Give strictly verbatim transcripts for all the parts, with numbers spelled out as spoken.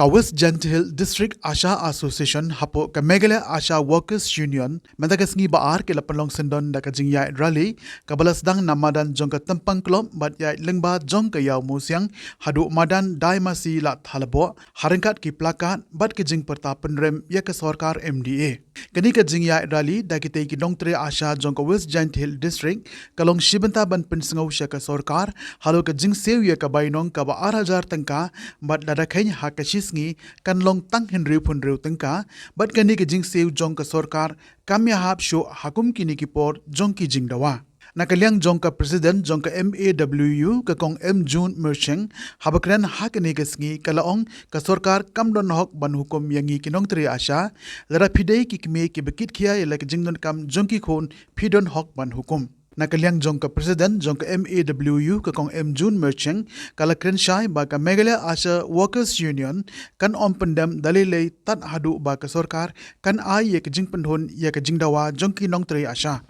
Ka West Jaintia Hills District ASHA Association hapoh ka Meghalaya ASHA Workers Union mynta ka sngi Ba-ar ki la pynlong syndon da ka jingïaid rally kaba la sdang na madan jong ka Tympang Club bad ïaid lyngba jong ka Ïawmusiang haduh madan Daimasi Ladthadlaboh, ha ryngkat ki plakat bad ka jingpyrta pynrem ïa ka sorkar M D A. Kane ka jingïaid rally da kitei ki nongtrei ASHA jong ka West Jaintia Hills District ka long shibynta ban pynsngew sha ka sorkar halor ka jingsiew ïa ka bainong kaba ar hajar tyngka bad lada kheiñ ha ka shi sngi kan long tang hynriewphew hynriew tyngka, bad kane ka jingsiew jong ka sorkar kam ïahap shuh ha kum kine ki por jong ki jingdawa. Na ka liang jong ka President jong ka M A W U, ka Kong M June Myrchang, haba kren ha kane ka sngi ka la ong ka sorkar kam don hok ban hukum ïa ngi ki nongtrei ASHA, lada phi dei ki kmie kiba kit khia ïa la ka jingdonkam jong ki khun phi don hok ban hukum. Na ka liang jong ka President jong ka M A W U, ka Kong M June Myrchang, ka la kren shai ba ka Meghalaya ASHA Workers Union kan ym pyndem da lei lei tad haduh ba ka sorkar kan ai ïa ka jingpynhun ïa ka jingdawa jong ki nongtrei ASHA.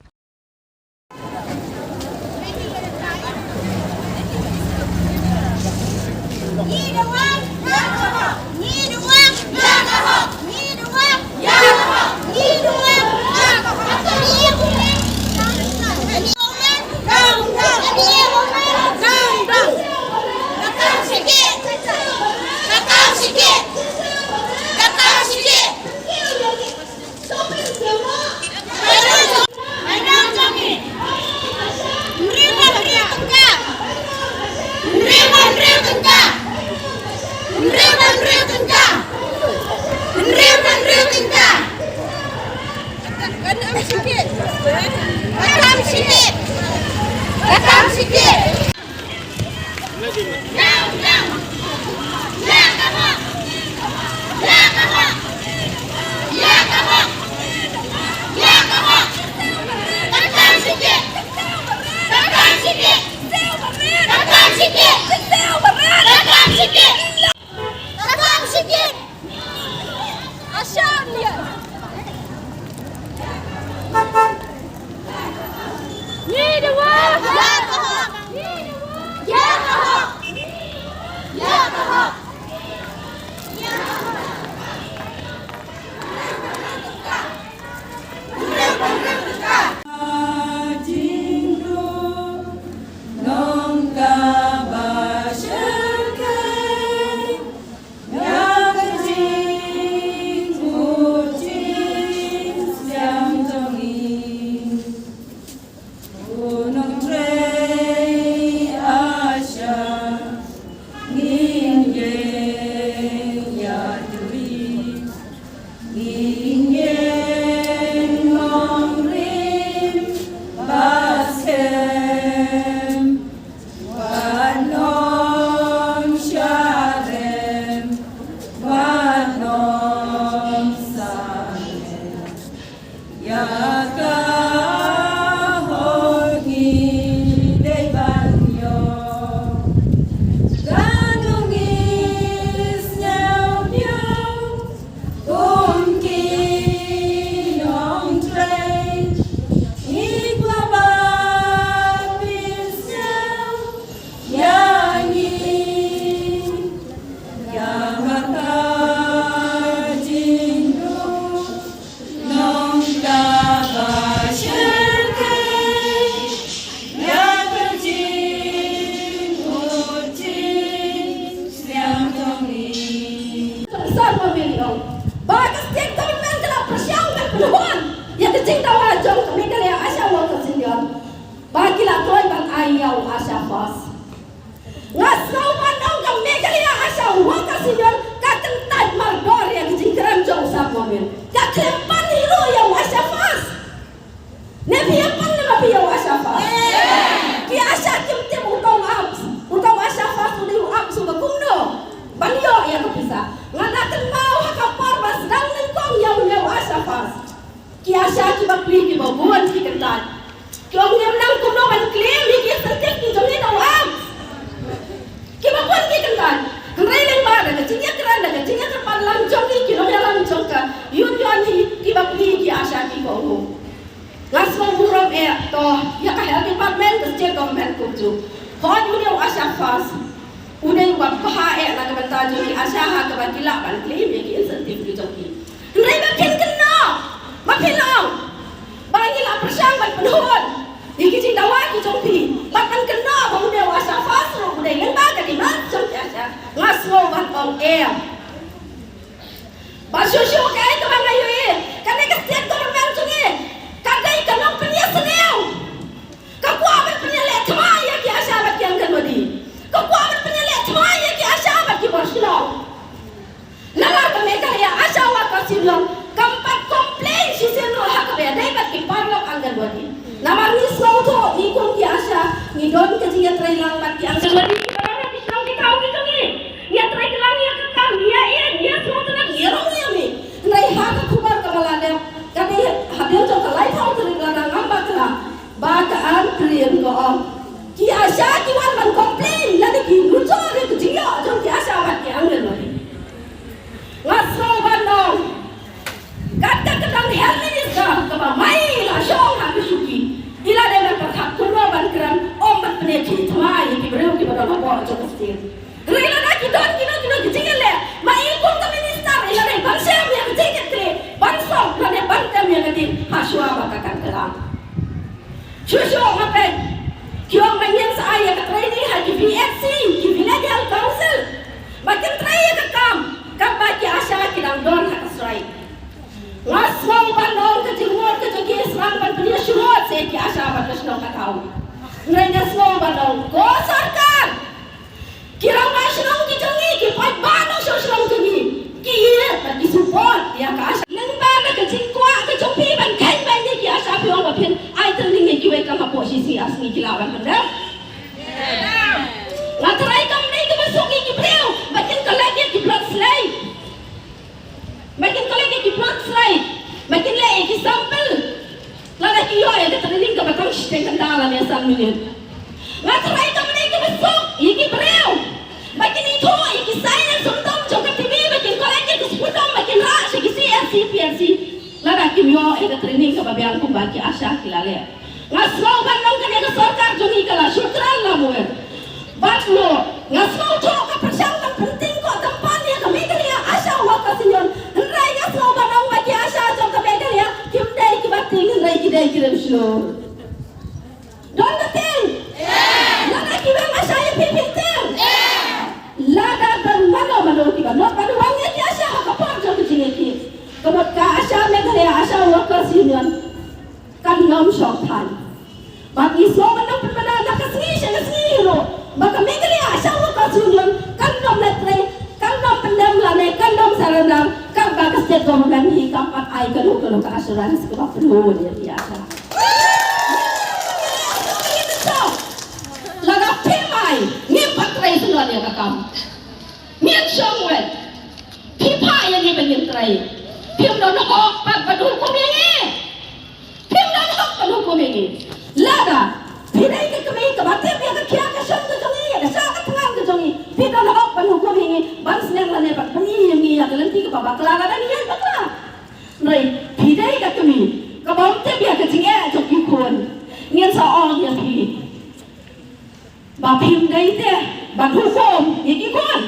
Ba ka state government ka la pyrshang ban pynhun ïa ka jingdawa jong ka Meghalaya ASHA Workers Union. Ba ki la troi ban ai ïa u ASHA First. Nga sngew ba nong ka Meghalaya ASHA Workers Union ka kyntait mardor ïa ka jingkren jong u Sir Momin. Ka khlem pan hi ruh ïa u ASHA First. Ne phi ïa pan ne ma phi ïa u ASHA First? Ki ASHA kim tip uta u APS, uta u ASHA First u dei u APS uba kumno ban ïoh ïa ka pisa. Nga da kynmaw ha ka por ba sdang nyngkong ïa u, ïa u ASHA First. Ki ASHA kiba pli kiba bun ki kyntait. Ki ong ngim nang kumno ban claim ïa ki incentive ki jong ngi da u APS. Kiba bun ki kyntait. Hynrei lyngba da ka jingïakren, da ka jingïakren lang jong ngi ki nongïalam jong ka union hi, kiba pli ki ASHA kiba ong. Nga sngewburom eh, to ïa ka health department, ka state government kumjuh. Hooid, une u ASHA First. U dei uba bha eh na ka bynta jong ki ASHA ha kaba ki lah ban claim ïa ki incentive ki jong ki. Hynrei ba phin kynnoh, ba phin ong ba ngi la pyrshang ban pynhun ïa ki jingdawa ki jong phi, ba phin kynnoh ba u dei u ASHA first ruh u dei lyngba ka demand jong ki ASHA. Nga sngew ban ong em. Ba shuh shuh kaei kaba nga ïohi, kane ka state government jong ngi ka dei ka nongpynïasniew. Ka kwah ban pynïaleh thymmai ïa ki ASHA bad ki Anganwadi. Ka kwah ban pynïaleh thymmai ïa ki ASHA bad ki bor shnong. Namar ka Meghalaya ASHA Workers Union kam pat complain shisien ruh ha kaba ïadei bad ki paralok Anganwadi. Namar ngi sngewthuh ngi kum ki ASHA ngi don ka jingïatreilang bad ki Anganwadi kiba don ha ki shnong ki thaw ki jong ngi. Ngi ïatreilang ïa ka kam, ngi ïa ïeit, ngi ïa sngewtynnat, ngi ïa rung ïa mih. Hynrei ha ka khubor kaba la dep, ka dei hadien jong ka laiphew tarik lada ngam bakla, ba ka Ann Prem ka ong, ki ASHA ki wan ban complain lane ki nujor ïa ka jingïoh jong ki ASHA bad ki Anganwadi. Nga sngew ban ong, kat ka kyrdan Health Minister kaba mai la shong ha ka shuki, i la dei ban pyrkhat kumno ban kren, ym ban pynïakhih thymmai ïa ki briew kiba don hapoh jong ka state. Hynrei lada ki don kino kino ki jingïaleh, ma i kum ka minister i la dei ban shem ïa ka jingkitkhlieh, ban sop lane ban tem ïa ka ding ha shuwa ba ka kan klang. Shuh shuh nga peit ki ong ba ngin sa ai ïa ka training ha ki VHC, ki Village Health Council, ba kin trei ïa ka kam kaba ki ASHA ki dang don ha ka strike. Nga sngew ban ong ka jingmut ka jong ki sdang ban pynïasyrut sa ïa ki ASHA bad ka shnong ka thaw. Hynrei nga sngew ban ong ko sorkar, ki rangbah shnong ki jong ngi, ki paidbah nongshong shnong jong ngi, ki ïeit bad ki support ïa ka ASHA. Lyngba na ka jingkwah ka jong phi ban kheiñ beiñ ïa ki ASHA phi ong ba phin ai training ïa kiwei, tang hapoh shi sngi ar sngi ki lah ban pyndep. Nga tharai kam dei kaba suk ïa ki briew ba kin collect ïa ki blood slide. Ba kin collect ïa ki blood slide, ba kin leh ïa ki sample. Lada ki ïoh ïa ka training kaba tang shiteng kynta lane san minit. Nga tharai kam dei kaba suk ïa ki briew ba kin ithuh ïa ki sign and symptom jong ka T B, ba kin collect ïa ki sputum, ba kin rah sha ki CHC, PHC. Lada kim ïoh ïa ka training kaba biang kumba ki ASHA ki la leh. Nga sngew ban ong kane ka sorkar jong ngi ka la shu thrang lamwir. Bad lo, nga sngewthuh ka pyrshang ban pynting ko tympan ïa ka Meghalaya ASHA Workers Union. Hynrei nga sngew ban ong ba ki ASHA jong ka Meghalaya kim dei kiba ting, hynrei ki dei ki riewshlur. Don ba ting? Lada ki weng ASHA ïa phi phi ting? Lada don mano mano kiba nud ban weng ïa ki ASHA ha ka por jong ka jingïakhih, ka mut ka ASHA Meghalaya ASHA Workers Union kan ym shong than. Bad ngi sngew ban ym pynbna na ka sngi sha ka sngi ruh ba ka Meghalaya ASHA Workers Union kan ym leh trei, kan ym pyndem lane kan ym surrender katba ka state government hi kam pat ai kano kano ka assurance kaba pynhun ïa ki ASHA. Lada phim ai, ngim pat trei shuh ïa ka kam. Ngin shong wet. Phi phah ïa ngi ba ngin trei. Phim don hok pat ban hukum ïa ngi. Phim don hok ban hukum ïa ngi. Lada phi dei ka kmie kaba tip ïa ka khia ka shon ka jong ngi, ïa ka shah ka thngan ka jong ngi, phi don hok ban hukum ïa ngi, ban sneng lane ban pyni ïa ngi ïa ka lynti kaba bakla lada ngi ïaid bakla. Hynrei phi dei ka kmie kaba ym tip ïa ka jingeh jong ki khun. Ngin sa ong ïa phi ba phim dei te ban hukum ïa ki khun.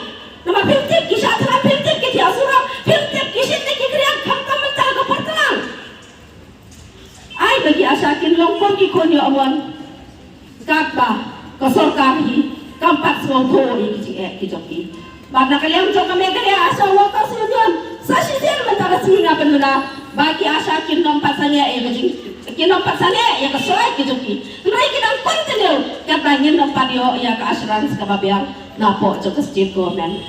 Namar phim tip ki shah thngan, phim tip ki thiah suram, phim tip ki shit ne ki khriat, khamtam mynta ka por tlang. Ai ba ki ASHA kin long kum ki khun ïoh mon. Katba ka sorkar hi kam pat sngewthuh ïa ki jingeh ki jong ki. Bad na ka liang jong ka Meghalaya ASHA Workers Union, sa shisien mynta ka sngi nga pynbna ba ki ASHA kin ym pat sangeh ïa ka jing, kin ym pat sangeh ïa ka strike ki jong ki. Hynrei ki dang continue katba ngin ym pat ïoh ïa ka assurance kaba biang napoh jong ka state government.